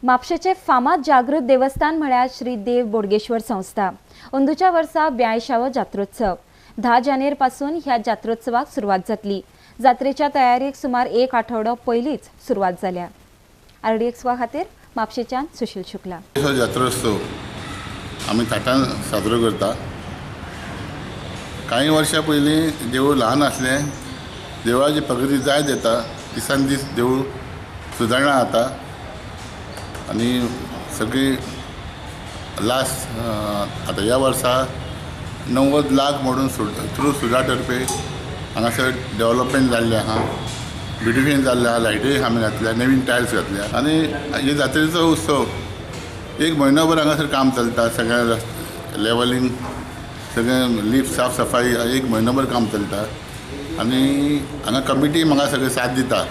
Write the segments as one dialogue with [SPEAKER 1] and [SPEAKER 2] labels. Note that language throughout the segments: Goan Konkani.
[SPEAKER 1] म्हापशेचें फामाद जागृत देवस्थान म्हळ्यार श्री देव बोडगेश्वर संस्था. अंदूच्या वर्सा 82वो जात्रोत्सव 10 जानेर पासून ह्या जात्रोत्सवाक सुरवात जातली. जात्रेच्या तयारेक सुमार एक आठवडो पयलींच सुरवात जाल्या. आरडीएक्स खातीर म्हापशेच्यान सुशील शुक्ला.
[SPEAKER 2] जात्रोत्सव आमी थाटान साजरो करता. कांय वर्सां पयलीं देवूळ ल्हान आसलें. देवळाची प्रगती जायत येता, दिसान दीस देवूळ सुदारणा जाता आनी सगळी लास्ट आतां ह्या वर्सा 90 लाख म्हणून थ्रू सुदा तर्फे हांगासर डेवलपमेंट जाल्लें आहा, ब्युटिफिकेशन जाल्लें आहा, लायटी आमी घातल्या, नवीन टायल्स घातल्या आनी हे जात्रेचो उत्सव एक म्हयनोभर हांगासर काम चलता. सगळें लेवलिंग, सगळें लिफ्ट साफ सफाई एक म्हयनोभर काम चलता आनी हांगा कमिटी म्हाका सगळें साथ दिता.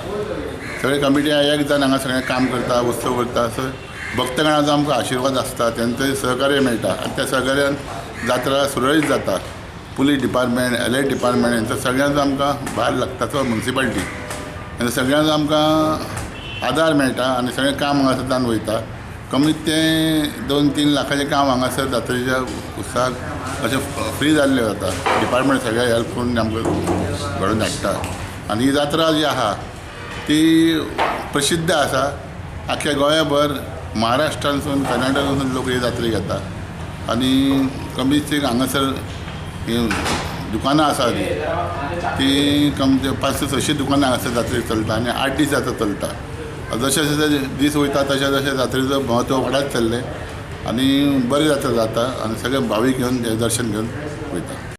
[SPEAKER 2] सगळे कमिटी एक जावन हांगा सगळें काम करता, उत्सव करता. सो भक्तगणाचो आमकां आशिर्वाद आसता, तेंचें सहकार्य मेळटा आनी त्या सहकार्यान जात्रा सुरळीत जाता. Police department, L I department हेंचो सगळ्यांचो आमकां भार लागता. सो म्युनिसिपालिटी हेंचो सगळ्यांचो आमकां आदार मेळटा आनी सगळें काम हांगासर जावन वयता. कमीत तें 2-3 लाखाचें काम हांगासर जात्रेच्या उत्साहाक अशें फ्री जाल्लें जाता. डिपार्टमेंट सगळें हेल्प करून आमकां घडोवन हाडटा आनी ही जात्रा जी आहा ती प्रसिद्ध आसा. आख्या गोंयाभर, महाराष्ट्रांतसून, कर्नाटकांतसून लोक हे जात्रेक येता आनी कमीत हांगासर दुकानां आसा ती कम 500-600 दुकानां हांगासर जात्रेक चलता आनी 8 दीस जात्रा चलता. जशें जशें दीस वयता तशें तशें जात्रेचो म्हत्व वाडत चल्लें आनी बरी जात्रा जाता आनी सगळे भावीक येवन दर्शन घेवन वयता.